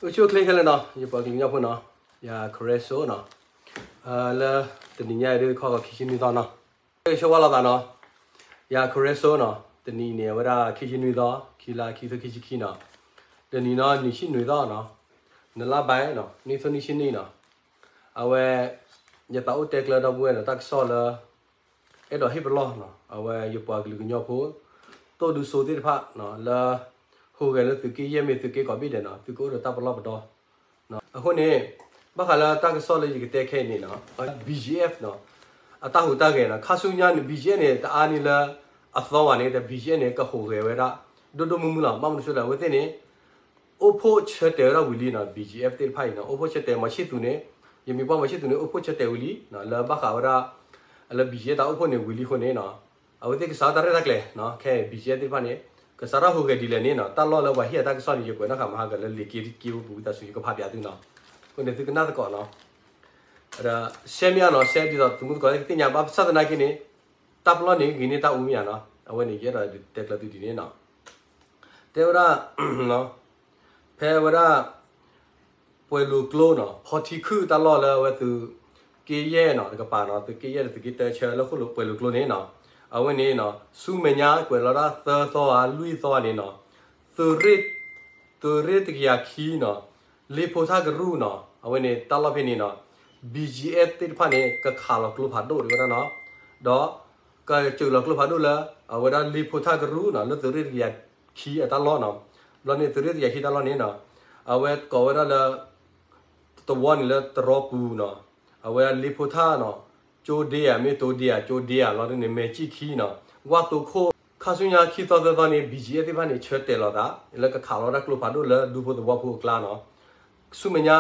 အိၣ်ဆူၣ်အိၣ်ချ့ခဲလၢာ်နီၤ, ယပှၤကလုာ်ကညီဖိနီၤ, ယၤ Karen So နီၤ, လၢတနံၤညါအံၤဒ်ခီဂီၤခံဆံနွံသီနီၤ, ဆၢဂ့ၤဆၢဝါလိာ်သးနီၤ, ယၤ Karen So နီၤ, တနံၤအံၤန့ၣ် အဝဲဒၣ်ခံဆံနွံသီ, ခံလါခံကထိခံဆံခံနီၤ, တနံၤနီၤ နွံဆံနွံသီနီၤ, နလါဘဲနီၤ, နွံကထိနွံဆံနွံနီၤ, အဝဲ ယသးအိၣ်တဲကျၢၤဒီပုၢ်ဝဲၢ်နီၤ, တၢ်ကစီၣ်လၢ အဲၣ်ဒိးဟ့ၣ်ပလီၢ်နီၤ, အဝဲယပှၤကလုာ်ကညီဖိ သိၣ်ဒူစိသ့ၣ်တဖၣ်နီၤ, လၢ ဟူးဂဲၤလၢသုးက့ယဲၢ်မ့ၢ်သုးက့ကိးဘ့ၣ်ဒဲးနီၤ, သုကအိၣ်ဒီးတၢ်ပလီၢ်ပဒီနီၤ. အဃိန့ၣ် ဘၣ်ဃးလၢတၢ်ကစီၣ်လၢယကတဲခဲအံၤန့ၣ်နီၤ, BGF နီၤ, အတၢ်ဟူးတၢ်ဂဲၤနီၤ, ခါဆူညါန့ၣ် BGF န့ၣ် တအါန့ၢ်လၢအသီဘၣ်န့ၣ်, ဒီး BGF န့ၣ် ကဟူးဂဲၤဝဲဒၣ် ဒိၣ်ဒိၣ်မုၢ်မုၢ်လီၤ. ဘၣ်မနုၤအဃိလဲၣ်, အဝဲသ့ၣ်န့ၣ် အိၣ်ဖှိၣ်ဆၢတဲာ်ဝဲဒၣ်ဝံၤလံနီၤ, BGF သ့ၣ်တဖၣ်အံၤနီၤ, အိၣ်ဖှိၣ်ဆၢတဲာ် မီၤဆံၣ်သူးန့ၣ်, ယမ့ၢ်ကွၢ်မီၤဆံၣ်သူးန့ၣ် အိၣ်ဖှိၣ်ဆၢတဲာ်ဝံၤလံ, လၢဘၣ်ဃးဝဲဒၣ် လၢ BGF တၢ်အိၣ်ဖှိၣ်န့ၣ်ဝံၤလံအဃိန့ၣ်နီၤ, အဝဲသ့ၣ်ကစးထီၣ်တၢ်ရဲၣ်တၢ်ကျဲၤနီၤ, ခဲအံၤ BGF သ့ၣ်တဖၣ်န့ၣ် ကစးထီၣ်ဟူးဂဲၤဒ်လဲၣ်န့ၣ်နီၤ, တၢ်လီၢ်လၢပှၤဟ့ၣ်အတၢ်ကစီၣ်န့ၣ် ယကွဲးနီၣ်ဃာ်မဟါကလၢ လံာ်က့ၤက့ၤဝဲပူၤဝံသးစူၤ ယကဖးပၠးသုနီၤ, အဃိန့ၣ်သုကနၣ်သကိးနီၤ, ဒီး share မ့ၢ်ဧါနီၤ, share ဒ်သိးသုမုၢ်သကိးသ့ၣ်ညါဘၣ်, ဘၣ်ဆၣ်သနာ်က့န့ၣ် တၢ်ပလီၢ်န့ၣ်ဂ့ၤန့ၢ်တၢ်အူမ့ၢ်ဧါနီၤ, အဝဲန့ၣ် ယအဲၣ်ဒိးတဲကျၢၤသုဒ်န့ၣ်နီၤ, တဲဝဲဒၣ် ဖဲဝဲဒၣ် ပှဲၤလိာ်ကျိနီၤ, ဖီထံခုၣ်တၢ်လီၢ်လၢအဝဲသုး က့ယဲၢ်နီၤ တကပၤနီၤ, သုးက့ယဲၢ်ဒီးသုးက့တၢဆၢလၢဃိၣ်လိာ်ပှဲၤလိာ်ကျိန့ၣ်နီၤ, အဝဲန့ၣ်နီၤ ဆူမဲာ်ညါကွဲးလီၤဒၣ်သၢသီဧါလွံၢ်သီဧါန့ၣ်နီၤ, သုးရ့ၣ် သုးရ့ၣ်တကယၤခံနီၤ, လ့ဖိထၣ်ကရူၢ်နီၤ, အဝဲန့ၣ်တၢ်လီၢ်ဖဲန့ၣ်နီၤ, BGF သ့ၣ်တဖၣ်န့ၣ် ကခးလီၤကျိဖးဒိၣ်တဲဝဲဒၣ်နီၤ, ဒီး ကစၢၢ်လီၤကျိဖးဒိၣ်လၢ အဝဲဒၣ်လ့ဖိထၣ်ကရူၢ်နီၤ, လၢသုးရ့ၣ်တကယၤခံအတၢ်လီၢ်နီၤ, ဘျီန့ၣ်သုးရ့ၣ်တကယၤခံတၢ်လီၢ်န့ၣ်နီၤ, အဝဲကိးဝဲဒၣ်လၢ သဝီန့ၣ်လၢတရီပူၤနီၤ, အဝဲလ့ဖိထၣ်နီၤ, ကၠိဒ့ဧါ မ့ၢ်တိဒ့ဧါ ကၠိဒ့ဧါ လီၤဒ်န့ၣ် မဲာ်ကံၣ်ခံနီၤ, ဝၣ်သိခိၣ်, ခါဆူညါခံသီသၢသီန့ၣ် BGF သ့ၣ်တဖၣ်န့ၣ် ဆၢတဲာ်လီၤသး လၢကခးလီၤဒၣ်ကျိဖးဒိၣ်လၢဒူဖိသဝီဖိအကျါနီၤ, ဆူမဲာ်ညါ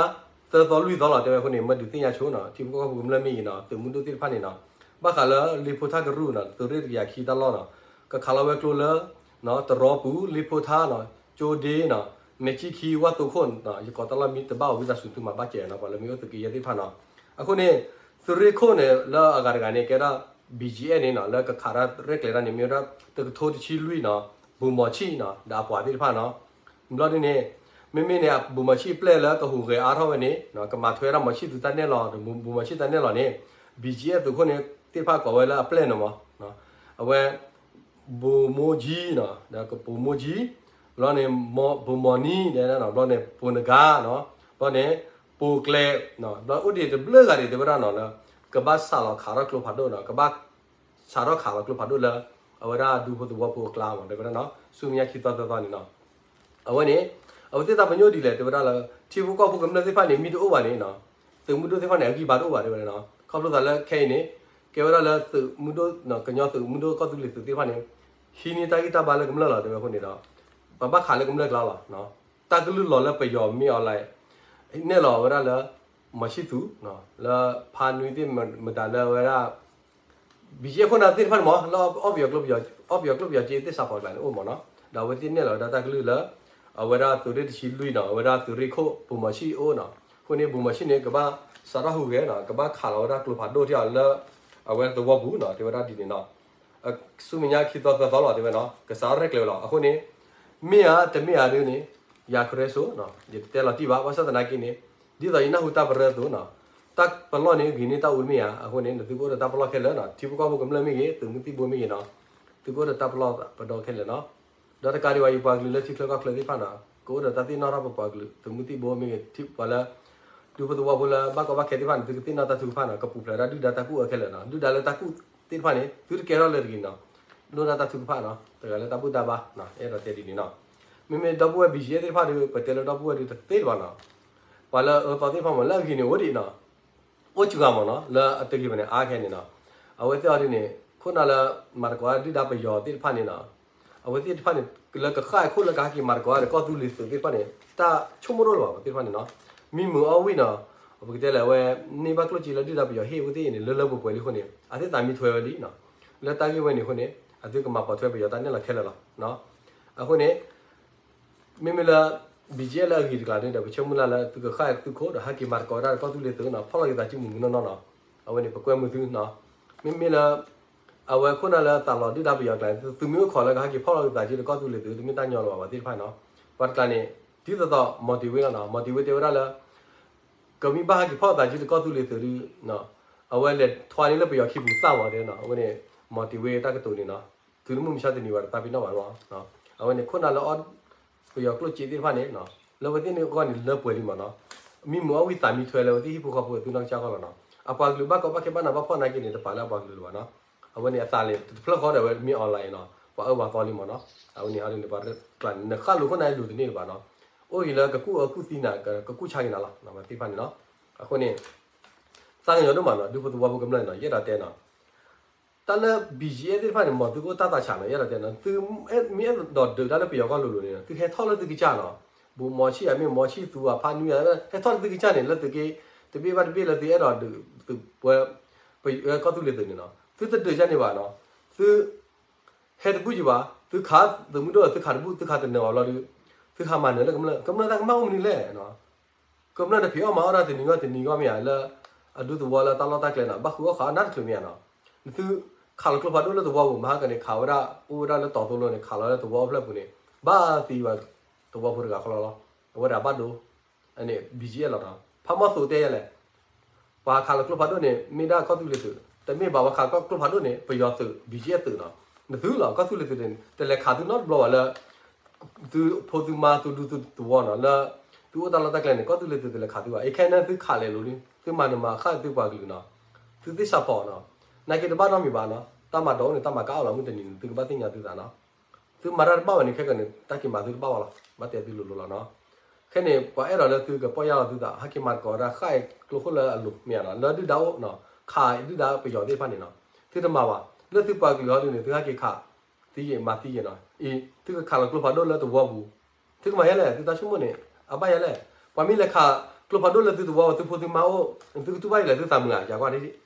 သၢသီလွံၢ်သီလီၤ တဲဝဲအဃိန့ၣ် မ့ၢ်ဒုးသ့ၣ်ညါဆိနီၤ, ထံဖိကီၢ်ဖိကမျၢၢ်မ့ၢ်ဂ့ၤနီၤ, သုးမုၢ်ဒိၣ်သ့ၣ်တဖၣ်န့ၣ်နီၤ, ဘၣ်ဃးလၢလ့ဖိထၣ်ကရူၢ်နီၤ, သုးရ့ၣ်တကယၤခံတၢ်လီၢ်နီၤ, ကခးလီၤဝဲကျိလၢ တရီပူၤ လ့ဖိထၣ်နီၤ, ကၠိဒ့နီၤ, မဲာ်ကံၣ်ခံ ဝၣ်သိခိၣ်နီၤ, ယကိးတၢ်လီၢ်မံၤတဘၣ်အီၤဝံသးစူၤ သုမၤဘၣ်စဲးနီၤ, ပှၤလၢမ့ၢ်အိၣ်သုးက့ယဲၢ်သ့ၣ်တဖၣ်နီၤ, အဃိန့ၣ် သုးရ့ၣ်ခိၣ်န့ၣ် လၢအဂၤတဂၤန့ၣ် ကဲဒၣ် BGF န့ၣ်နီၤ, လၢကခးတၢ်ရဲၣ်ကျဲၤတၢ်န့ၣ် မ့ၢ်ဝဲဒၣ် တကထိတဆံလွံၢ်နီၤ, ဘိၣ်မီၤဆံၣ်နီၤ ဒီးအပှၤသ့ၣ်တဖၣ်နီၤ, ဘျီဒ်န့ၣ် မ့မ့ၢ်န့ၣ် ဘိၣ်မီၤဆံၣ်အပျဲၢ်လၢကဟူးဂဲၤအါထီၣ်ဝဲန့ၣ် ကမၤထွဲဒၣ်မီၤဆံၣ်သူးတၢ်နဲၣ်လီၤ, ဘိၣ်မီၤဆံၣ်တၢ်နဲၣ်လီၤန့ၣ် BGF သုးခိၣ်န့ၣ် သ့ၣ်တဖၣ်ကိးဝဲလၢအပျဲၢ်န့ၣ်မး, အဝဲ ဘိၣ်မိၢ်ကၠံနီၤ, ဒီးကဘိၣ်မိၢ်ကၠံ, ဘျီန့ၣ် ဘိၣ်မီၤနံၤ, ဘျီန့ၣ် ပိၣ်နဂၤနီၤ, ဘျီန့ၣ် ပိၣ်ကျဲ, ဘျီအိၣ်ဒံးတဘျုးဂၤဒံးတဲဝဲဒၣ်နီၤ လၢ ကဘၣ်စးလီၤခးထီၣ်ကျိဖးဒိၣ်နီၤ, ကဘၣ်စးထီၣ်ခးလီၤကျိဖးဒိၣ်လၢ အဝဲဒၣ်ဒူဖိသဝီဖိအကျါမး တဲဝဲဒၣ်နီၤ, ဆူမဲာ်ညါခံသီသၢသီန့ၣ်နီၤ, အဝဲန့ၣ် အဝဲသ့ၣ်တၢ်ပညိၣ်ဒ်လဲၣ် တဲဝဲဒၣ်လၢ ထံဖိကီၢ်ဖိကမျၢၢ်သ့ၣ်တဖၣ်န့ၣ် မ့ၢ်တအိၣ်ဘၣ်န့ၣ်နီၤ, သုးမုၢ်ဒိၣ်သ့ၣ်တဖၣ်န့ၣ် အဂံၢ်ဘါတအိၣ်ဘၣ် တဲဝဲဒၣ်နီၤ, ခီဖျိသးလၢခဲအံၤန့ၣ် ကဲဝဲဒၣ်လၢသုးမုၢ်ဒိၣ် ကညီသုးမုၢ်ဒိၣ်ကီၢ်သူလ့ၤသုးသ့ၣ်တဖၣ်န့ၣ် ဟံးန့ၢ်တၢ်ဂံၢ်တၢ်ဘါလၢကမျၢၢ်လီၤ တဲဝဲအဃိန့ၣ်ဒီး ပဘၣ်ခးလၢကမျၢၢ်ကျါလီၤ, တၢ်ကလုၢ်လီၤလၢပယီၤမ့ၢ်အီၤလဲၣ်, နဲၣ်လီၤဝဲဒၣ်လၢ မီၤဆံၣ်သူး လၢဖါနွံသ့ၣ်မတၤလၢအဝဲဒၣ် ဘံၣ်ယဲၢ်ခိၣ်နၢ်သ့ၣ်တဖၣ်န့ၣ်မး လၢအီၣ်ပယီၤကျိပယီၤ အီၣ်ပယီၤကျိပယီၤစ့သ့ၣ်စးဖီကျါန့ၣ်အိၣ်မးနီၤ, ဒီးအဝဲသ့ၣ်နဲၣ်လီၤဝဲဒၣ်တၢ်ကလုၢ်လၢ အဝဲဒၣ်သုးရ့ၣ်တဆံလွံၢ်နီၤ အဝဲဒၣ်သုးရ့ၣ်ခိၣ် ဘိၣ်မီၤဆံၣ်အိၣ်နီၤ, အဃိန့ၣ် ဘိၣ်မီၤဆံၣ်န့ၣ် ကဘၣ်စးထီၣ်ဟူးဂဲၤနီၤ ကဘၣ်ခးလီၤဝဲဒၣ်ကျိဖးဒိၣ်ထံအီၤလၢ အဝဲသဝီပူၤနီၤ တဲဝဲဒၣ်ဒ်န့ၣ်နီၤ, ဆူမဲာ်ညါခံသီသၢသီလီၤ တဲဝဲနီၤ ကစးထီၣ်ရဲၣ်ကျဲၤဝဲလီၤ, အဃိန့ၣ် မ့ၢ်ဧါတမ့ၢ်ဧါဒ်န့ၣ် ယၤ Karen So နီၤ ယတတဲလီၤတံၢ်ဘၣ် ဘၣ်ဆၣ်သနာ်က့န့ၣ် ဒ်သိးယနၢ်ဟူတၢ်ပရၢအသိးနီၤ, တၢ်ပလီၢ်န့ၣ်ဂ့ၤန့ၢ်တၢ်အူတမ့ၢ်ဧါ, အဃိန့ၣ် နသုကအိၣ်ဒီးတၢ်ပလီၢ်ခဲလၢာ်နီၤ, ထံဖိကီၢ်ဖိကမျၢၢ်မ့ၢ်ဂ့ၤ သုးမုၢ်သံၣ်ဘိမ့ၢ်ဂ့ၤနီၤ, သုကအိၣ်ဒီးတၢ်ပလီၢ်ပဒီခဲလၢာ်နီၤ, ဒီးတကးဒံးဘၣ် ယပှၤကလုာ်လၢထံချၢကီၢ်ချၢသ့ၣ်တဖၣ်နီၤ ကအိၣ်ဒီးတၢ်သ့ၣ်နီၣ်ထီၣ်ပပှၤကလုာ် သုးမုၢ်သံၣ်ဘိမ့ၢ်ဂ့ၤ ထံပှၤလၢ ဒူဖိသဝီဖိလၢဘၣ်ကီဘၣ်ခဲသ့ၣ်တဖၣ်န့ၣ် သုကသ့ၣ်နီၣ်တၢ်ထုကဖၣ်နီၤ, ကပူၤဖျဲးဒၣ်ဒုၣ်ဒါတၢ်ကူၣ်အၢခဲလၢာ်နီၤ, ဒုၣ်ဒါလၢတၢ်ကူၣ်သ့ၣ်တဖၣ်န့ၣ် သုတကဲထီၣ်လၢတဂ့ၤနီၤ, လိၣ်ဒၣ်တၢ်ထုကဖၣ်နီၤ, တဂၤလၢတၢ်ဘူၣ်တၢ်ဘါ အဲၣ်ဒိးတဲဒ်န့ၣ်နီၤ, မ့မ့ၢ်ဒီပုၢ်ဝဲၢ် ဘံၣ်ယဲၢ်သ့ၣ်တဖၣ်ဒီး ပတဲလၢဒီပုၢ်ဝဲၢ်ဒီးတသ့လၢၤဘၣ်နီၤ, ပှၤလၢအအၢသီသ့ၣ်တဖၣ်မးလၢအဂ့ၤန့ၣ်အိၣ်ဒံးနီၤ အိၣ်စှၤမးနီၤ လၢအတဂ့ၤဘၣ်န့ၣ် အါခဲန့ၣ်နီၤ, အဝဲသ့ၣ်အီၤဒ်န့ၣ် ခိၣ်နၢ်လၢ မၤသကိးဒုၣ်ဒါပယီၤသ့ၣ်တဖၣ်န့ၣ်နီၤ, အဝဲသ့ၣ်တဖၣ်န့ၣ် လၢကဃၣ်အခိၣ်လၢကဟဲက့ၤမၤသကိးဒီးကီၢ်သူလ့ၤသုးသ့ၣ်တဖၣ်န့ၣ် တၢ်ဆိကမိၣ်တအိၣ်လၢၤဘၣ် အဝဲသ့ၣ်တဖၣ်န့ၣ်နီၤ, မံမုာ်အီၣ်ဝံၣ်နီၤ, ပကတဲလၢအဝဲ န့ၢ်ဘၣ်ကျိၣ်စ့လၢဒုၣ်ဒါပယီၤဟ့ၣ်အဝဲသ့ၣ်အံၤန့ၣ် လၢလၢပှဲၤပှဲၤလံအဃိန့ၣ် အသ့ၣ်သးမံထွဲဝဲလံနီၤ, လၢတၢ်ဂ့ၢ်ဝဲန့ၣ်အဃိန့ၣ် အသုကမၤပိာ်ထွဲပယီၤတၢ်နဲၣ်လီၤခဲလၢာ်လီၤ, အဃိန့ၣ် မ့မ့ၢ်လၢ ဘံၣ်ယဲၢ်လၢအဂ့ၤတကျါန့ၣ်ဒီး ပဆၢမုၢ်လၢ်လၢသုကဃၣ်သုးခိၣ်ဒီးဟဲက့ၤမၤသကိးဝဲဒၣ်ဒီးကီၢ်သူလ့ၤသုးနီၤ, ဖီၣ်လီၤက့ၤသးစုမုၢ်မုၢ်နီၢ်နီၢ်နီၤ, အဝဲန့ၣ်ပကွဲမုာ်သုနီၤ, မ့မ့ၢ်လၢ အဝဲခိၣ်နၢ်လၢသးလီၤဒုၣ်ဒါပယီၤကျါန့ၣ် သုမ့ၢ်အိၣ်ခိးလၢကဟဲက့ၤဖီၣ်လီၤက့ၤသးစုဒီးကီၢ်သူလ့ၤသုး တမ့ၢ်တၢ်ညီလၢၤဘၣ် ပှၤသ့ၣ်တဖၣ်နီၤ, ပှၤတကျါန့ၣ် ဒ်သိးသိး မီၣ်တ့ၢ်ဝ့လီၤနီၤ, မီၣ်တ့ၢ်ဝ့တဲဝဲဒၣ်လၢ ကမ့ၢ်ဘၣ်ဟဲက့ၤဖီၣ်သးက့ၤတကီၢ်သူလ့ၤသုးဒီး အဝဲလဲၤထွါန့ၢ်လၢပယီၤခံပူၤသၣ်မီၤတဲနီၤ, အဝဲန့ၣ် မီၣ်တ့ၢ်ဝ့တၢ်ကတိၤန့ၣ်နီၤ, သုးမုၢ်မဆါတနံၤဝဲတသးပ့ၤနီၣ်ဘၣ်လီၤ. အဝဲန့ၣ်ခိၣ်နၢ်လၢအီၣ် ပယီၤကျိၣ်စ့သ့ၣ်တဖၣ်န့ၣ် လၢအဝဲသ့ၣ်န့ၣ်အဂီၢ်န့ၣ်လၢပှဲၤလံမးနီၤ, မံမုာ်အီၣ်ဝံသးမံထွဲလၢအဝဲသ့ၣ်ဟံၣ်ဖိဃီဖိအသုနီၢ်ကစၢ်ဃီလီၤနီၤ. အပှၤကလုာ်ဘၣ်ကီဘၣ်ခဲဘၣ်နးဘၣ်ဖှီၣ်နာ်က့န့ၣ် တပာ်လၢအပှၤကလုာ်လၢၤဘၣ်နီၤ. အဝဲန့ၣ်အသးန့ၣ် တဖျၢၣ်ဃီဒီးအဝဲမ့ၢ် online နီၤ, ပှၤအၢပှၤသီလံမးနီၤ. အဝဲန့ၣ်ဟီဒ်န့ၣ် ပှၤကျါန့ၣ် နဃၣ်လိာ်ခိၣ်နၢ်ဟဲလိာ်တန့ၢ်လၢၤဘၣ်နီၤ, အိၣ်ဂ့ၤလၢကကူၣ်အၢကူၣ်သံနၤ ကကူၣ်ဆါက့ၤနၤလီၤ ပှၤသ့ၣ်တဖၣ်န့ၣ်နီၤ. အဃိန့ၣ် သးကညီၤဒိၣ်မးနီၤ, ဒူဖိသဝီဖိကမျၢၢ်န့ၣ်နီၤ, ယအဲၣ်ဒိးတဲနီၤ တၢ်လၢ BGF သ့ၣ်တဖၣ်န့ၣ် မ်သုကအိၣ်တၢ်သးဆးနီၤ, ယအဲၣ်ဒိးတဲနီၤ, သုမ့ၢ်အဲၣ်ဒိးဒုးတၢ်လၢပယီၤကီၢ်လိၤလိၤန့ၣ် သုဟဲထီၣ်လၢသုကစၢ်နီၤ, ဘူးမီၤဆံၣ်ဧါ မ့ၢ်မီၤဆံၣ်သူဧါ ဖါနွံဧါ ဟဲထီၣ်လၢသုကစၢ်န့ၣ် လၢသုက့ၤတဘ့ၣ်ဘၣ်တဘ့ၣ်လၢသုအဲၣ်ဒိးဒုး သုပှဲၤ ပကီၢ်သူလ့ၤသုးန့ၣ်နီၤ, သုတဒုးကန့ၣ်ဘၣ်နီၤ, သု ဟဲတဘူၣ်ယံၤဘၣ်, သုခးသုးမုၢ်ဒိၣ် သုခးတဘူၣ် သုခးတနၢၤဘၣ်ဘျီဒီး သုဟးမၤနၢၤလၢကမျၢၢ်, ကမျၢၢ်တၢ်ကမၣ်အိၣ်မနုၤလဲၣ် ကမျၢၢ်တဖံးအီၣ်မၤအီၣ်တၢ်တနံၤဂီၢ်တနံၤဂီၢ်မ့ၢ်ဧါ, လၢအဒူသဝီလၢတၢ်လီၢ်တၢ်ကျဲနီၤ, ဘၣ်ဃုအီၣ်ဃုအီၣ်နၢ်တချုးမ့ၢ်ဧါနီၤ, နသုခးလီၤကျိဖးဒိၣ်လၢသဝီပူၤ မဟါကန့ၣ် ခးဝဲဒၣ် အိၣ်ဝဲဒၣ်လၢတီၤသိလီၤန့ၣ် ခးလီၤလၢသဝီအိၣ်ဖျဲၣ်ပူၤန့ၣ် ဘၣ်သံဝဲသဝီဖိတဂၤဃီလီၤလီၤ, အဝဲဒၣ်ဘၣ်ဒိ အန့ၣ် BGF လီၤနီၤ, ဖးမီၢ်သိးတဲယဲလဲၣ်, ပှၤခးလီၤကျိဖးဒိၣ်န့ၣ် မ့ၢ်ဒၣ်ကီၢ်သူလ့ၤသုး, တမ့ၢ်ဘၣ် ပှၤခးလီၤကျိဖးဒိၣ်န့ၣ် ပယီၤသုး BGF သုးနီၤ, နသုလီၤ ကီၢ်သူလ့ၤသုးန့ၣ် တလဲၤခးသုနီတဘျီဘၣ်လၢ သုဖိသုမါသုဒူသုသဝီနီၤ, လၢသုအိၣ်တၢ်လီၢ်တၢ်ကျဲန့ၣ် ကီၢ်သူလ့ၤသုးတလဲၤခးသုဘၣ်, အခဲအံၤန့ၣ်သုခးလဲၤလိၤလံ, သုမၤနၢၤမၤဃၣ်သုပှၤကလုာ်နီၤ, သုသ့ၣ်ဆၣ်ဖီနီၤ, နာ်က့တဘၣ်နီတမံၤဘၣ်နီၤ, တၢ်မၤဒီးအိၣ်န့ၣ် တၢ်မၤကါအီၣ်လီၤမုၢ်တနံၤန့ၣ် သုကဘၣ်သ့ၣ်ညါသုသးနီၤ သုမၤတၢ်တဘၣ်ဘၣ်န့ၣ် ခဲကနံၣ်န့ၣ် တၢ်က့ၤမၤသုတဘၣ်ဘၣ်လီၤ, ဘၣ်တဲသုလိၤလိၤလီၤနီၤ. ခဲန့ၣ် ပှၤအဲၣ်ဒိးလၢသုကပီၢ်ယၢ်လီၤသုသး ဟဲက့ၤမၤသကိးဝဲဒၣ်ဃၣ်ကျိခိၣ်လၢအလိၤမ့ၢ်ဧါနီၤ, လၢဒုၣ်ဒါအိၣ်နီၤ, ခးဒုၣ်ဒါပယီၤသ့ၣ်တဖၣ်န့ၣ်နီၤ, သုတမၤဘၣ်, လၢသုပှၤကလုာ်ဟီဒ်န့ၣ် သုဟဲက့ၤခးသံယံာ်မၤသံယံာ်နီၤ, အံၤ သုကခးလီၤကျိဖးဒိၣ်လၢသဝီပူၤ, သုကမၤယဲလဲၣ်, သုတၢ်ဆိကမိၣ်န့ၣ် အဘၣ်ယဲလဲၣ်, ပှၤမ့ၢ်လဲၤခးကျိဖးဒိၣ်လၢသုသဝီပူၤ သုဖိသုမါအိၣ်, သုကတူၢ်ဘၣ်ယဲလဲၣ် သုသးမုာ်ဧါ, ယၤကွၢ်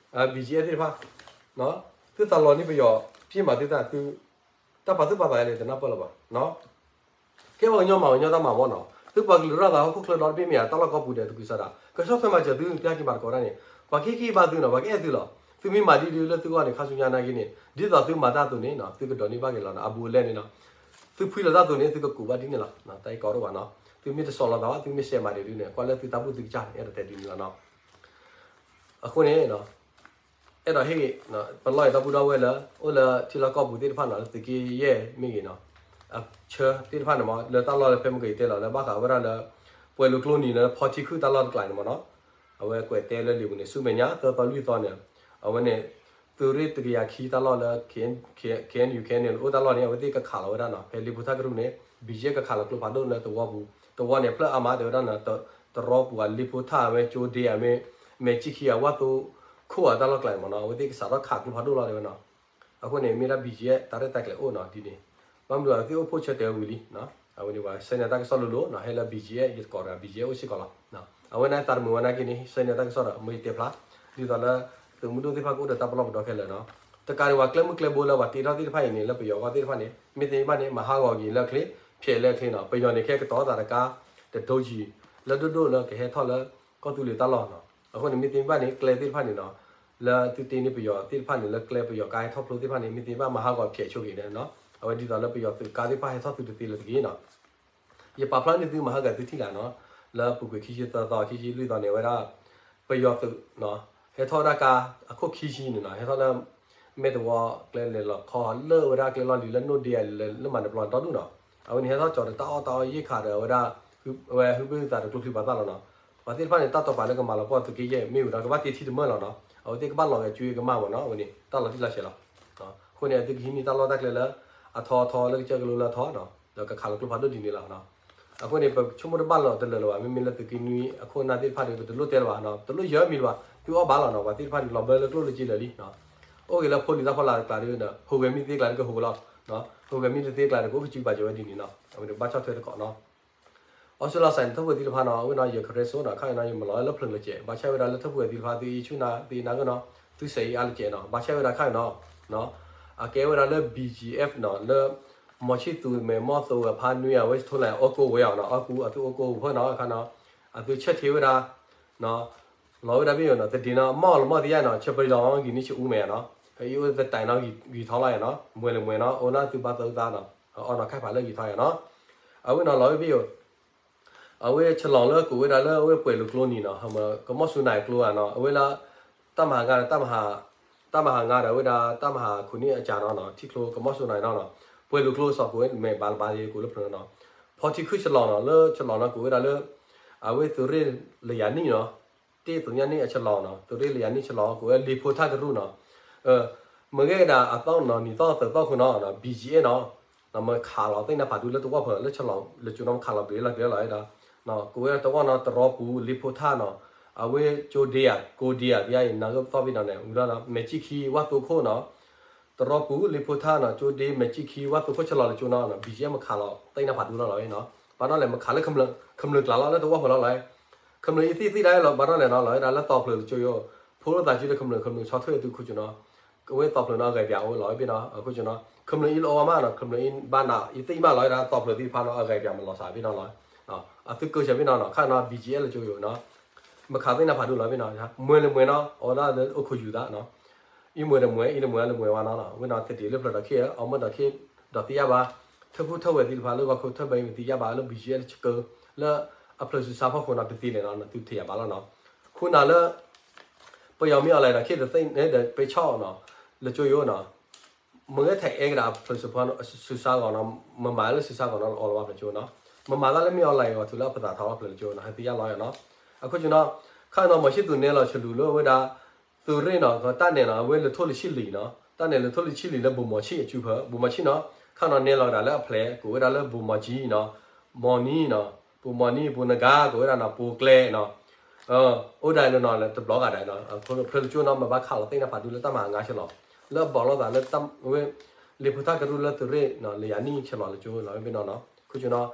BGF သ့ၣ်တဖၣ် သုသးလီၤန့ၢ်ပယီၤ ပျ့ၢ်မးသုသးသု, တၢ်ပာ်သူၣ်ပာ်သးယဲလဲၣ် တနၢ်ပၢၢ်လၢၤဘၣ်နီၤ. ကဲပှၤကညီမၤပှၤကညီတၢ်မၤမီၢ်နီၤ, သုပှၤကလုာ်ရၣ်သးဟီၣ်ခိၣ်ချၢဒီတဘ့ၣ်မ့ၢ်ဧါ, တၢ်လီၢ်ကီၢ်ပူၤဒီးတကုၤဆးဒး ကဆီၣ်ထွဲမၤစၢၤသု သုဟဲက့ၤမၤသကိးတၢ်န့ၣ် ပှၤကဟ့ၣ်ဂံၢ်ဘါသုနီၤ, ပှၤကအဲၣ်သုလီၤ. သုမ့ၢ်မၤဒ်ဒ်လၢသုဂီၢ်န့ၣ် ခါဆူညါနာ်က့န့ၣ် ဒ်သိးသုမၤတၢ်အသိးန့ၣ်နီၤ သုကဒိးန့ၢ်ဘၣ်က့ၤလီၤနီၤ, အဘူးအလဲန့ၣ်နီၤ, သုဖှံလီၤတၢ်အသိးန့ၣ် သုကကူးဘၣ်ဒ်န့ၣ်လီၤ, တၢ်အံၤကီဒိၣ်ဘၣ်နီၤ, သုမ့ၢ်တစိာ်လီၤသးဘၣ် သုမ့ၢ်စဲးမၤဒ်ဒ်န့ၣ် ကွၢ်လၢသုတၢ်ဘူၣ်သုကစၢ်န့ၣ် အဲၣ်ဒိးတဲဒ်န့ၣ်လီၤနီၤ. အဃိန့ၣ် အဲၣ်ဒိးဟ့ၣ် ပလီၢ်အံၤဒီပုၢ်ဒီဝဲၢ်လၢ အိၣ်လၢထံလီၢ်ကီၢ်ပူၤသ့ၣ်တဖၣ်နီၤ လၢသုးက့ယဲၢ်မ့ၢ်ဂ့ၤနီၤ, အဆၢသ့ၣ်တဖၣ်န့ၣ်မး လၢတၢ်လီၢ်လၢဖဲမုၢ်ကယၤတဲလီၤ လၢဘၣ်ဃးဝဲဒၣ်လၢ ပှဲၤလိာ်ကျိနံၤလၢဖီထံခုၣ်တၢ်လီၢ်တကျါန့ၣ်မးနီၤ, အဝဲကွဲးတဲလၢလံာ်ပူၤန့ၣ် ဆူမဲာ်ညါ သၢသီလွံၢ်သီန့ၣ်, အဝဲန့ၣ် သုးရ့ၣ်တကယၤခံတၢ်လီၢ်လၢ KNU KNLA အိၣ်တၢ်လီၢ်န့ၣ် အဝဲသ့ၣ်ကခးလီၤဝဲဒၣ်နီၤ, ဖဲလ့ဖိထၣ်ကရူၢ်န့ၣ် BGF ကခးလီၤကျိဖးဒိၣ်လၢသဝီပူၤ, သဝီန့ၣ် ဖျၢၣ်အါမးတဲဝဲဒၣ်နီၤ, တရီပူၤဧါ လ့ဖိထၣ်ဝဲ ကၠိဒ့ဧါ မ့ၢ်မဲာ်ကၠံခံဂၤ ဝၣ်သိခိၣ်ဧါ တၢ်လီၢ်ကျါန့ၣ်မးနီၤ, အဝဲသ့ၣ်ကစးထီၣ်ခးကျိဖးဒိၣ်လီၤတဲဝဲနီၤ. အဃိန့ၣ် မ့ၢ်ဒၣ် BGF တၢ်ရဲၣ်တၢ်ကျဲၤအိၣ်နီၤဒ်န့ၣ်, ဘၣ်မနုၤအဝဲသ့ၣ်အိၣ်ဖှိၣ်ဆၢတဲာ်ဝဲဝံၤလံ, အဝဲန့ၣ်ပှၤဆှၢန့ၢ်တၢ်ကစီၣ်လိၤလိၤနီၤ, ဟဲလၢ BGF ယသကိးတဂၤ BGF အိၣ်စ့ၢ်ကီးလီၤ. အဝဲန့ၣ်သးတမုာ်ဝဲနာ်က့န့ၣ် ဆှၢန့ၢ်တၢ်ကစီၣ်ဒီး မ့ၢ်ယတဲဖျါ ဒ်သိးလၢ သုးမုၢ်ဒိၣ်သ့ၣ်တဖၣ်ကအိၣ်ဒီးတၢ်ပလီၢ်ပဒီခဲလၢာ်နီၤ, တကးဒံးဘၣ်ကျဲမုၢ်ကျဲဘိလၢပှၤတ့ထီၣ်သ့ၣ်တဖၣ်အံၤန့ၣ် လၢပယီၤအဂီၢ်သ့ၣ်တဖၣ်န့ၣ် မ့ၢ်သ့မ့ၢ်ဘၣ်န့ၣ် မၤဟးဂီၤက့ၤလၢချ့ ဖျဲးလၢချ့နီၤ, ပယီၤန့ၣ်ကဲကတီၤသးတကါ တဒိကံၤ လၢဒိၣ်ဒိၣ်လၢကဟဲထီၣ်လၢကီၢ်သူလ့ၤတၢ်လီၢ်နီၤ. အဃိန့ၣ် မ့ၢ်သ့မ့ၢ်ဘၣ်န့ၣ် ကျဲသ့ၣ်တဖၣ်န့ၣ်နီၤ, လၢသုတ့န့ၢ်ပယီၤသ့ၣ်တဖၣ်န့ၣ် လၢကျဲပယီၤကါဟဲထီၣ်ဖျိသ့ၣ်တဖၣ်န့ၣ် မ့ၢ်သ့မ့ၢ်ဘၣ်မၤဟးဂီၤဖျဲးဆိက့ၤန့ၣ်နီၤ, အဝဲဒ်သိးလၢပယီၤသုးကါသ့ၣ်တဖၣ်ဟဲထီၣ်သုတသ့လၢၤတဂ့ၤနီၤ. ယပာ်ဖျါန့ၢ်သုမၤဟးဂီၤသုထံၣ်လၢ်နီၤ, လၢပူၤကွံာ်ခံဆံသၢသီ ခံဆံလွံၢ်သီန့ၣ် အဝဲဒၣ် ပယီၤသုးနီၤ, ဟဲထီၣ်ဝဲဒၣ်ကါအခိၣ်ခံဆံန့ၣ်နီၤ, ဟဲထီၣ်လၢ မဲၢ်တဝီကျဲလဲၤလီၤခီ လၢဝဲဒၣ်ကျဲလီၢ်လံၤလၢနိၣ်ဒ့လၢမၤနၢၤပျီန့ၣ်ဒီဒူၣ်နီၤ, အဝဲန့ၣ်ဟဲထီၣ်ကၠီၤဒီးတၢ်အီၣ်တၢ်အီယ့ၣ်ခးဒီးအဝဲဒၣ် အဝဲဟုဘ့ၣ်ဟုသးဒီးကျိချံပှၤသၣ်လီၤနီၤ. ပှၤသ့ၣ်တဖၣ်န့ၣ် တၢ်တိာ်ပာ်လၢကမၤလီၤပှီၢ်သုးက့ယဲၢ်မ့ၢ်ဝံၤဒီး ကဘၣ်တ့ထံတမၢၢ်လီၤနီၤ, အဝဲသ့ၣ်ကဘၣ်လီၤဂဲၤကွ့ကမၣ်မ့ၢ်နီၤ, အဝဲန့ၣ် တၢ်လီၤတံၢ်လီၤဆဲးလီၤ. အဃိန့ၣ် အသုကဟံးန့ၢ်တၢ်လီၢ်တၢ်ကျဲလၢ အထီအထီလၢကစၢၢ်ကလိလၢအထီနီၤ, ဒီးကခးလီၤကျိဖးဒိၣ်ဒ်န့ၣ်လီၤ. အဃိန့ၣ် ပဆိကမိၣ်တဘၣ်လီၤတလၢာ်လၢၤဘၣ်, မ့မ့ၢ်လၢသုးက့နွံအခိၣ်အနၢ်သ့ၣ်တဖၣ်ဒီး ပတလိၣ်တဲလၢၤဘၣ်နီၤ, တလိၣ်ယၢၤမံၤလၢၤဘၣ်, သုအီၣ်ဘၣ်လီၤနီၤ, ပှၤသ့ၣ်တဖၣ်န့ၣ် လီၤဘၢလၢကျိၣ်လၢစ့လၢာ်လံ. အိၣ်ဂ့ၤလၢဖိလံၤတၢ်ဖီလာ်တကျါဒီး ဟူးဂဲၤမ့ၢ်သ့ကျါဒီးကဟူးလီၤ, ဟူးဂဲၤမ့ၢ်တသ့ကျါဒီး ကအိၣ်ကစုဘၣ်ကၠီၤဝဲဒ်န့ၣ်နီၤ, အဝဲန့ၣ်ဘၣ်ဆီၣ်ထွဲသကိးနီၤ. အီစထြ့လီၤစဲးန့ၣ် ထၢဖှိၣ်သ့ၣ်တဖၣ်နီၤ, အဝဲနီၤ ယကရဲစိနီၤ, ခါအံၤနီၤ ယမၤလီၤလၢဖျၢၣ်လၢကဲး, ဘၣ်ဆၣ်ဝဲဒၣ်လၢထၢဖှိၣ်သ့ၣ်တဖၣ် သုအံးဆူၣ်နၤ သုအံးနၤဂၢၢ်နီၤ, သုစဲးအံးအါလၢကဲးနီၤ, ဘၣ်ဆၣ်ဝဲဒၣ်ခါအံၤနီၤ, အကဲဝဲဒၣ်လၢ BGF နီၤ, လၢ မီၤဆံၣ်သူမဲာ်မီၢ်သိဝဲဖးနွံအဝဲထိလၢအီၣ်ကိၣ်ဝဲအီၤနီၤ, အီၣ်ကူအသုအိၣ်ကိၣ်ဖၢနီၤ, အခါနီၤ, အသုဆၢထံးဝဲဒၣ် လီၤဝဲဒၣ်ဘ့ၣ်ယိာ်နီၤ, သဒ့နီၤ, မီၢ်လီၤမီၢ်သ့ယါနီၤ, ဆၢပယီၤဂံၢ်န့ၢ်ဆူအူမဲာ်ယါနီၤ, အံၤအိၣ်သတးနီၤ ဂံၢ်ထီလီၤယါနီၤ, မွဲၤလၢမွဲၤနီၤ, အိၣ်နီၤသုဘၣ်သၢသးနီၤ, အီၣ်နီၤခါဖးလၢဂံၢ်ထီယါနီၤ, အဝဲနီၤလီၤဝဲဘ့ၣ်ယိာ် အဝဲဆလီၤလၢကိးဝဲဒၣ်လၢအဝဲပှဲၤလိာ်ကျိနံၤနီၤ, ကမီၣ်စူနၤကျိဧါနီၤ, အဝဲလၢ တၢ်မၤဟးဂၤဒီး တၢ်မၤဟး တၢ်မၤဟးဂၤဒီးအဝဲဒၣ်တၢ်မၤဟးခိၣ်န့ၣ်အစးနီၤနီၤ, ထံကျိကမီၣ်စူနၤနီၤနီၤ, ပှဲၤလိာ်ကျိစီၤကိးဝဲမဲာ်ဘၣ်လၢဘၣ်ယဲကိးလၢဖျၢၣ်နီၤ, ဖီထံခုၣ်ဆလီၤနီၤ, လၢဆလီၤနီၤကိးဝဲဒၣ်လၢ အဝဲသုးရ့ၣ်လၢယၤနံၣ်နီၤ, တ့ၢ်သုးညါနံၣ်အဆလီၤနီၤ, သုးရ့ၣ်လၢယၤနံၣ်ဆလီၤ ကိးဝဲလံာ်ဖိထၣ်ကရူၢ်နီၤ, မ့ၢ်ဂ့ၤဒၣ်အသီနီၤ နံၤသီသၢသီခိၣ်နီၤ, BGF နီၤ မ့ၢ်ခးလီၤသ့ၣ်နါဖးဒူလၢတဝီၢ်ဖၢလၢဆလီၤ လၢကၠိနီၤမ့ၢ်ခးလီၤဘျ့လီၤဘျ့လီၤဒီး, ကိးဝဲတဝီၢ်နီၤ တရီပူၤ လံာ်ဖိထၣ်နီၤ, အဝဲကၠိဒ့ဧါ ကိးဒ့ဧါ သယါအံၤ နၢ်ဂ့ၢ်ပသီဘ့ၣ်နီၤန့ၣ် ဝံၤလီၤနီၤ မဲာ်ကၠံၣ်ခံ ဝၣ်သိခိၣ်နီၤ, တရီပူၤ လံာ်ဖိထၣ်နီၤ ကၠိဒ့ မဲာ်ကၠံၣ်ခံ ဝၣ်သိခိၣ်ဆလီၤလၢကၠိနီၤ, BGF မ့ၢ်ခးလီၤသ့ၣ်နါဖးဒူလီၤလီၤနီၤ, ဘၣ်နီၤလဲၣ် မ့ၢ်ခးလၢ ခမျၢၢ်ကျါလီၤလၢတဝီၢ်ဖၢလီၤလီၤ, ခမျၢၢ်အံၤသ့ၣ်သ့ၣ်ဒၣ်လီၤ ဘၣ်နီၤလဲၣ်နီၤ လီၤဝဲဒၣ်လၢသီဖျၢၣ်လၢကၠိယိၤ, ဖိလိာ်သးစုဒီးခမျၢၢ် ခမျၢၢ်ဆီၣ်ထွဲသုးခိၣ်ကၠိနီၤ, အဝဲသီဖျၢၣ်နီၤ အဂၤပၠးအိၣ်လီၤဝဲဘ့ၣ်နီၤ, အခိၣ်ကၠိနီၤ ခမျၢၢ်အံၤလီၤအီၤမးနီၤ ခမျၢၢ်အံၤဘၣ်နၤ အံၤသ့ၣ်မးလီၤဝဲဒၣ်သီဖျၢၣ်သ့ၣ်တဖၣ်နီၤ အဂၤပၠးမ့ၢ်လီၤစးဘ့ၣ်နီၤလီၤ, အသုကၢဆၢဘ့ၣ်နီၤနီၤ ခါနီၤ BGF လၢကၠိယိၤနီၤ, မ့ၢ်ခးသ့ၣ်နါဖးဒူလီၤဘ့ၣ်နီၤ, မွဲၤလၢမွဲၤနီၤ အဝဲဒၣ်လၢအိၣ်ခိးယူၤသးနီၤ, အံၤမွဲၤတမွဲၤ အံၤတမွဲၤလၢမွဲၤဝဲနီၤနီၤ, ဝဲနီၤသဒံးလၢဖျၢၣ်ဒီးခ့ၣ် အီၣ်မ့ၢ်ဒီးခ့ၣ် ဒီးသ့ၣ်ညါဘၣ်, ထၢဖုထၢဝဲသ့ၣ်တဖၣ်လၢဂီၤခိၣ်ထၢဘဲအံၤမ့ၢ်သ့ၣ်ညါဘၣ်လၢ BGF လၢကၠိ လၢအဖျၢၣ်ဆူးဆါဖီခိၣ်နီၤ တသ့လဲၣ်နီၤ သုထံၣ်ယၤဘၣ်လီၤနီၤ, ခိၣ်နၢ်လၢ ပယီၤမ့ၢ်အီၤလဲၣ်ဒီးခ့ၣ်တသ့ၣ်န့ၣ်ဒီး ပ့ၤဆီၣ်နီၤ, လၢကၠိယိၤနီၤ, မ့ၢ်ဂ့ၤထဲအဲၣ်ကဒါအဖျၢၣ်ဆူးဆါဂီၢ်နီၤ, မ့ၢ်မၤလၢဆူးဆါဂီၢ်နီၤ လီၤအီၤလၢၤဘၣ်ဖျၢၣ်ကၠိနီၤ, မ့ၢ်မၤတၢ်လၢမ့ၢ်အီၤလဲၣ်ဂီၢ် ထုးလၢအဖျၢၣ်သးထီၣ်လၢဖျၢၣ်ကၠိနီၤ ဟဲသ့ၣ်ညါလီၤနီၤ, အခိၣ်ကၠိနီၤ, ခါနီၤ မီၤဆံၣ်သူးနဲလီၤဆလူးလၢဝဲဒၣ် သုးရ့ၣ်နီၤ ကတၢ်နဲၣ်နီၤ အဝဲလၢထိၣ်လၢဆံၣ်လံနီၤ, တၢ်နဲၣ်လၢထိၣ်လၢဆံၣ်လံလၢဘိၣ်မီၤဆံၣ်အစုဖၢ ဘိၣ်မီၤဆံၣ်နီၤ, ခါနီၤနဲလီၤဝဲဒၣ်လၢအဖျဲၣ် ကိးဝဲဒၣ်လၢဘိၣ်မီၤကၠံနီၤ, မီၤနံၤနီၤ, ဘိၣ်မီၤနံၤ ဘိၣ်နဂၤ ကိးဝဲဒၣ်နီၤ ဘိၣ်ကျဲနီၤ အိၣ်ဒၣ်လၢနီၤလၢတဘျီဂၤဒၣ်နီၤ, ဖျၢၣ်လၢကၠိနီၤ မ့ၢ်ဘၣ်ခးလီၤသ့ၣ်နါဖးဒူလၢတၢ်မၤဟးဂၤဆဲးလီၤ, လၢအဘီၣ်လိာ်သးလၢတၢ်ဝဲ လံာ်ဖိထၣ်ကရူၢ်လၢသုးရ့ၣ်နီၤ လၢယၤနံၣ်ဆဲးလီၤလၢကၠိလီၤဝဲဘ့ၣ်နီၤနီၤ, ခိၣ်ကၠိနီၤ,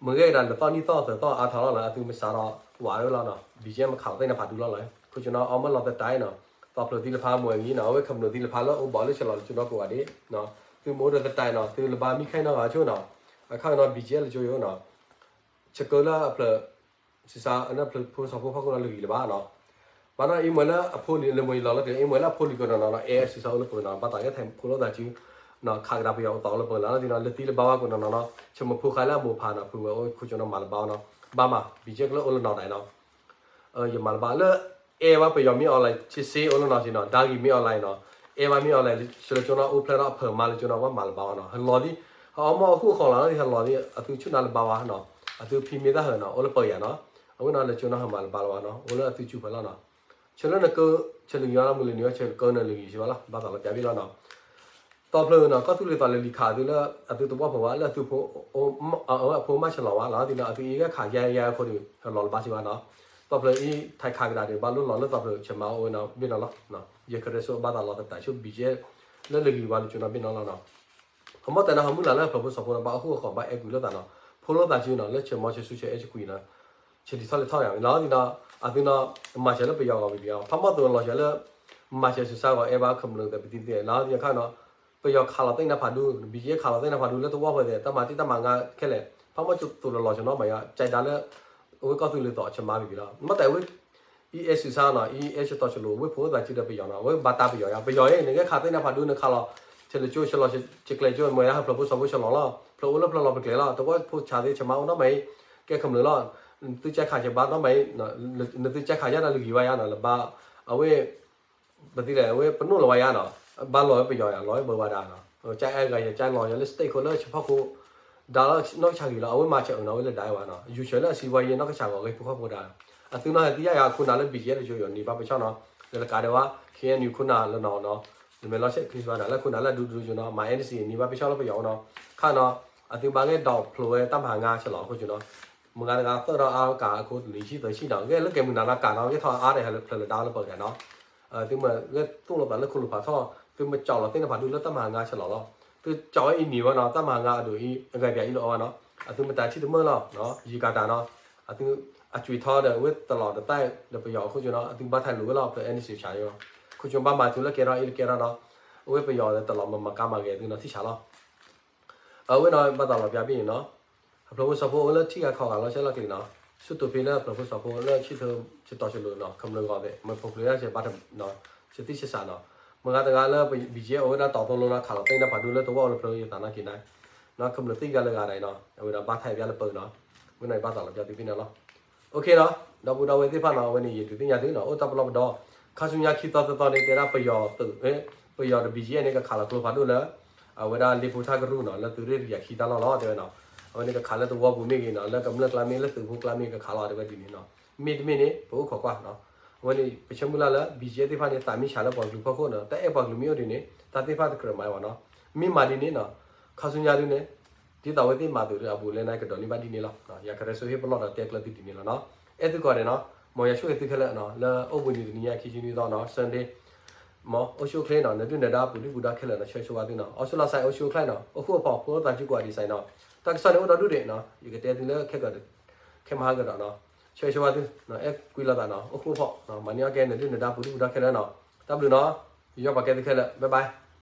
မ့ၢ်ဂ့ၤဒၣ်လၢသီနံၣ်သီသၢသီအါထီၣ်လီၤလၢအသုမစးထီၣ်ဝးဝဲလီၤနီၤ, BGF မ့ၢ်ခးလီၤသ့ၣ်နါဖးဒူလီၤလီၤ, ခိၣ်ကၠိနီၤ အီၣ်မ့ၢ်လီၤသတးနီၤ, သီဖျၢၣ်သ့ၣ်တဖၣ်မွဲၤဂံၤနီၤ အဝဲခမျၢၢ်သ့ၣ်တဖၣ်လၢအိၣ်ဘီၣ်လၢဆဲးလီၤလၢကၠိနီၤကိးဂၤဒဲး, သုမ့ၢ်အိၣ်ဒီးသတးနီၤ သုလၢဘါမံခါနီၤဂၤဆိနီၤ, အခါနီၤ BGF လၢကၠိယိၤနီၤ ဆကၢလၢအဖျၢၣ် ဆူးဆါ အဖျၢၣ်ဖိစီၤဖိဖီခိၣ်နီၤလၢဂံၢ်လၢဘါနီၤ, ဘၣ်နီၤအံၤမွဲၤလၢအဖိလံၤလၢမ့ၢ်ယလီၤလၢကျဲ အံၤမွဲၤလၢအဖိလံၤကိးနီၤနီၤနီၤ အဲၣ်ဆူးဆါအိၣ်လၢပှဲၤနီၤ ဘၣ်သးကဲထဲဖိလိာ်သးစု ခးကဒါပယီၤအိၣ်သးအိၣ်လၢပှဲၤလီၤနီၤ လၢသံလၢဘါဝဲကိးနီၤနီၤနီၤ ဆၢမုၢ်ဖိဃါလၢအမိၢ်ဖးနီၤ ဖုဝဲအိၣ်ခိၣ်ကၠိနီၤမၤလၢဘါနီၤ, ဘၣ်မး BGF ကလၢအိၣ်လၢနီၤဒၣ်နီၤ ယမၤလၢဘါလၢ အဲၣ်ဘၣ်ပယီၤမ့ၢ်အီၤလဲၣ် ဆ့ဆ့အိၣ်လၢနီၤစ့ၢ်နီၤ ဒါဂံၤမ့ၢ်အီၤလဲၣ်နီၤ, အဲၣ်ဘၣ်မ့ၢ်အီၤလဲၣ် ဆၢလၢကၠိနီၤ အိၣ်ဖျဲၣ်ထီၣ်အဖၢၣ်မါလၢကၠိနီၤ ဘၣ်မၤလၢဘါဝဲနီၤ ဟလီၤဒ် ဟအီၣ်မ့ၢ်အဃိအဃီလီၤ ဟလီၤဒ် အသုဆူၣ်နၤလၢဘါဝဲနီၤ, အသုဖံမ့ၢ်တၢ်ဟၢနီၤ အိၣ်လၢပယီၤနီၤ, အဝဲနီၤလၢကၠိနီၤဟၢမၤလၢဘါလၢၤဘၣ်နီၤ အိၣ်လၢအသုစုဖၢၣ်လီၤနီၤ, ဆၢလၢနကၢ ဆၢလၢဂံၢ်ဝဲနီၤ မုၢ်လၢနုၤဝဲဆၢကၢနၤလၢဂံၢ်စ့ၢ်ဘၣ်လီၤ ဘၣ်သးလီၤပျးဘ့ၣ်လီၤနီၤ သီဖျၢၣ်နီၤ ကီၢ်သူလ့ၤသီလၢလံၤခးသုလၢ အသုတဝီၢ်ဖိဝဲ လၢအသုဖိ အဖိမးဆဲးလီၤဝဲ လီၤဒ်နီၤ အသုအံၤဂဲၤခးယါယါအဃိဒီး ဟဲလီၤလၢဘါစ့ၢ်ဘၣ်နီၤ, သီဖျၢၣ်အံၤ ထဲခးကဒါဒီး ဘၣ်လိၣ်လီၤလၢသီဖျၢၣ်ဆဲးမါအိၣ်ဝဲနီၤ ဘ့ၣ်နီၤလီၤ, ယကရၢဆိဘၣ်သးလီၤသတးဆိ BGF လၢလၢဂံၢ်ဝဲလၢကၠိနီၤဘ့ၣ်နီၤလီၤနီၤ, အမ့ၢ်တဲနီၤ ဟမုၢ်လၢ်လၢဖျၢၣ်ဖိစီၤဖိနီၤ ဘၣ်အဃိအဃီ ဘၣ်အဲၣ်ကွံာ်လိာ်သးနီၤ, ဖိလိာ်သးစုနီၤ လၢဆဲးမီဆဲးဆူဆဲးအဲၣ်ဆဲးကွံာ်နီၤ ဆဲးဒံးထီၣ်လဲၤထီၣ်ယါ လီၤဒ်နီၤ, အသုနီၤ မၤစၢၤလၢပယီၤဂီၤဘံဘံ ဖးမီၢ်သိးလီၤစၢၤလၢ မၤစၢၤဆူးဆါဂီၤ အဲၣ်ဘၣ်ခမျၢၢ်သဲးပသံသ့ လီၤဒ်ခါနီၤ, ပယီၤခးလီၤသ့ၣ်နါဖးဒူ BGF ခးလီၤသ့ၣ်နါဖးဒူလၢတဝီၢ်ပူၤသဲး တၢ်မၤတံၢ်တၢ်မၤငါခဲလၢာ် ဖးမီၢ်သိးလီၤစၢၤနီၤ မၤယါ ကၠဲးဒါလၢ အဝဲကီၢ်သူလ့ၤသီၣ်ဆဲးမါဘံဘံလီၤ, မ့ၢ်တဲဝဲ အံၤအဲၣ်ဆူးဆါနီၤ အံၤအဲၣ်ဆဲးတီဆဲးလိၤ ဝ့ၢ်ဖိသးစုဒီးပယီၤနီၤ အဝဲဘၣ်တၢ်ပယီၤယါ ပယီၤအံၤ နကဲခးသ့ၣ်နါဖးဒူ နခးလီၤ ဆဲးလၢကၠိ ဆဲးလီၤဆဲးကျဲကၠိ မ့ၢ်ဒၣ်ဟဲဖျၢၣ်ဖိစီၤဖိဆဲးလီၤလီၤ ဖျၢၣ်အိၣ်လၢဖျၢၣ်လီၤပကျဲၤလီၤ တဝီၢ်ဖိဆးသ့ၣ်ဆဲးမါအိၣ်နီတမံၤ ကဲခမျၢၢ်လီၤ, သုကဲခးဆဲးဘၣ်နီတမံၤ နသုကဲခးယါဒီးလၢဂံၢ်ဝဲယါနီၤ လၢဘါ အဝဲ ပသံလဲၣ် အဝဲပနီၣ်လီၤဝဲယါနီၤ, ဘၣ်လီၤဝဲပယီၤယါ လီၤဝဲဘၢဝဲဒၣ်နီၤ, ကၠဲးအဲၣ်ဂၤယါ ကၠဲးလီၤယါလၢ state ခိၣ်လၢဆၢဖီခိၣ် ဒါလီၤနီၢ်ကစၢ်ဂ့ၤလီၤ အဝဲမၤစၢၤအၢနီၤဝဲလၢဒၣ်ဝဲနီၤ, ယူၤဆၢလၢအစံးဝဲယဲနီၢ်ကစၢ်ဂီၤဂ့ၢ်ဖိဃီဖိဒၣ်, အသုနီၤဟဲသံယါယါခိၣ်နၢ်လၢ BGF လၢကၠိယိၤ နံၤဘၣ်ပဆီနီၤ, လၢလၢကးဒဲးဝဲ KNU ခိၣ်နၢ်လၢနီၤနီၤ, နမ့ၢ်လီၤဆဲးခရံာ်ဘၣ်ဒၣ်လၢခိၣ်နၢ်လၢအဒူဒူကၠိနီၤ မၤ NCA နံၤဘၣ်ပဆီလၢပယီၤနီၤ, ခါနီၤ, အသုဘၣ်ဂဲၤဒီးဖျိးဝဲတၢ်မၤဟးဂီၤဆဲးလီၤအဃိကၠိနီၤ မုၢ်ဂၤတဂၤသၢဒီးအါကးအခိၣ်တနံၤဆံသၢဆံနီၤ ဂဲၤလၢကဲမုၢ်နၤနီၤကးနီၤ ဂဲၤထီၣ်အါဒဲးဟဲလၢဖျၢၣ်လၢဒါလၢပှၤဂၤနီၤ, သုမ့ၢ်ဂဲၤသိၣ်လိာ်သးလၢခိၣ်လိာ်ဖးထီၣ် သုမ့ၢ်ကၠီလီၤသ့ၣ်နါဖးဒူလၢတၢ်မၤဟးဂီၤဆဲးလီၤလီၤ, သုကၠီဝဲအံၤနံၤဝဲနီၤ တၢ်မၤဟးဂီၤအဒိၣ်အံၤ အဂၤပၠးအံၤလီၤအီၤဝဲနီၤ, အသုမတၤထံၣ်တမၢလီၤ, ယံာ်ကၤတၢ်နီၤ, အသု အကွံာ်ထီဒီးဝဲတလီၤတသၣ်ဒီးပယီၤအခိၣ်ကၠိနီၤ အသုဘၣ်ထဲးလိာ်ဝဲလီၤဖျၢၣ် NCA ဆးယိၤ, ခိၣ်ကၠိဘၣ်မၤသုလၢကဲထီၣ်အံၤလၢကဲထီၣ်နီၤ, အဝဲပယီၤတလီၤမၤမၤကါမၤဂဲၤသုနီၤထံၣ်ဆးလီၤ အဝဲနီၤ ဘၣ်သးလီၤပျးဘ့ၣ်န့ၣ်နီၤ, အဖျၢၣ်ဖိစီၤဖိအိၣ်လၢထံဂၤခီဂၤလီၤဆဲးလီၤကျဲၤနီၤ, ဆူတူၢ်ဖဲလၢအဖျၢၣ်ဖိစီၤဖိလၢဆံထၢဆံတီၤဆလိၤနီၤ ခမျၢၣ်ဂီၤသဲး မ့ၢ်ဖိဖျၢၣ်ဒၣ်ဆဲးဘၣ် ဆဲးသံဆဲးစးနီၤ, မုၢ်ဂၤတဂၤလၢ BGF အိၣ်ဝဲဒၣ်တီၤသိလိနီၤ ခးလီၤသ့ၣ်နါဖးဒူလၢတဝီၢ်အိၣ်လၢဖျၢၣ်ယသးနီၢ်က့ၤနၤ, နီၤ ခမျၢၣ်သ့ၣ်ယါလၢဂၤဒၣ်နီၤ အဝဲဒၣ်ဘၣ်ထဲးယါလၢပၢၤနီၤ, မုၢ်နံၤဘၣ်သးလီၤပျီသုဖဲန့ၣ်လီၤ. OK နီၤ, ဒီပုၢ်ဒီဝဲၢ်သ့ၣ်တဖၣ်နီၤ, အဝဲန့ၣ် ယဒုးသ့ၣ်ညါသုနီၤ, အိၣ်တၢ်ပလီၢ်ပဒီ, ခါဆူညါခံသီသၢသီန့ၣ် တဲဒၣ်ပယီၤသုး, ပယီၤဒီး ဘီၣ်ကၠံၣ်အဲၣ်န့ၣ် ကခးလီၤကျိဖးဒိၣ်လၢ အဝဲဒၣ်လ့ဖိထၣ်ကရူၢ်နီၤ, လၢသုးရ့ၣ်တကယၤခံတၢ်လီၢ်လီၤ တဲဝဲနီၤ. အဝဲန့ၣ်ကခးလၢသဝီပူၤမ့ၢ်ဂ့ၤနီၤ, လၢကမျၢၢ်ကျါမ့ၢ် လၢသုးဖိကျါမ့ၢ်ကခးလီၤ တဲဝဲဒ်န့ၣ်နီၤ. မ့တမ့ၢ်န့ၣ် ပအိၣ်ခိးကွၢ်နီၤ. အဝဲန့ၣ် ပဆၢမုၢ်လၢ်လၢ ဘီၣ်ကၠံၣ်အဲၣ်သ့ၣ်တဖၣ်န့ၣ် သးမ့ၢ်ဆးလၢပှၤကလုာ်ဖီခိၣ်နီၤ, တၢ်အဲၣ်ပှၤကလုာ်မ့ၢ်အိၣ်ဒ်န့ၣ် တၢ်သ့ၣ်တဖၣ်တကြၢးမၤဘၣ်နီၤ. မ့ၢ်မၤဒ်န့ၣ်နီၤ, ခါဆူညါဒ်န့ၣ် ဒ်သိးအဝဲသ့ၣ်မၤသုးဒီးအဘူးအလဲန့ၣ် ကဒိးန့ၢ်ဘၣ်ဒ်န့ၣ်လီၤ. ယကရဲဆိဟ့ၣ်ပလီၢ်ဒီးတဲကျၢၤသုဒ်န့ၣ်လီၤနီၤ. အဲၣ်သုကိးဂၤဒဲးနီၤ, မ်ယွၤဆိၣ်ဂ့ၤသုခဲလၢာ်နီၤ, လၢအိၣ်ဘှံးနံၤတနံၤညါ ခံဆံနွံသီနီၤ, Sunday, မ်အိၣ်ဆူၣ်အိၣ်ချ့နီၤ, နဒုၣ်နဒါပူၤဒုၣ်ပူၤဒါခဲလၢာ်နီၤ, ဆၢဂ့ၤဆၢဝါသုနီၤ. အိၣ်ဆူၣ်လီၤစဲး အိၣ်ဆူၣ်အိၣ်ချ့နီၤ, အိၣ်ဃူအိၣ်ဖိး ဖိသၣ်စုကဝဲၤဒ်စဲးနီၤ, တၢ်ကစီၣ်န့ၣ်အိၣ်ဒီဒူၣ်ဒံးနီၤ, ယကတဲသုလၢခဲကၢၤ ခဲမဟါကဒီးနီၤ. ဆၢဂ့ၤဆၢဝါသု, အဲၣ်ကွံလိာ်သးနီၤ, အိၣ်ဃူအိၣ်ဖိး, မၤန့ၢ်အီၣ်ကဲနဒုၣ်နဒါပူၤဒုၣ်ပူၤဒါခဲလၢာ်နီၤ. တၢ်ဘျုးနီၤ, ယယီၢ်ပာ်ကဲသုခဲလၢာ်, bye bye.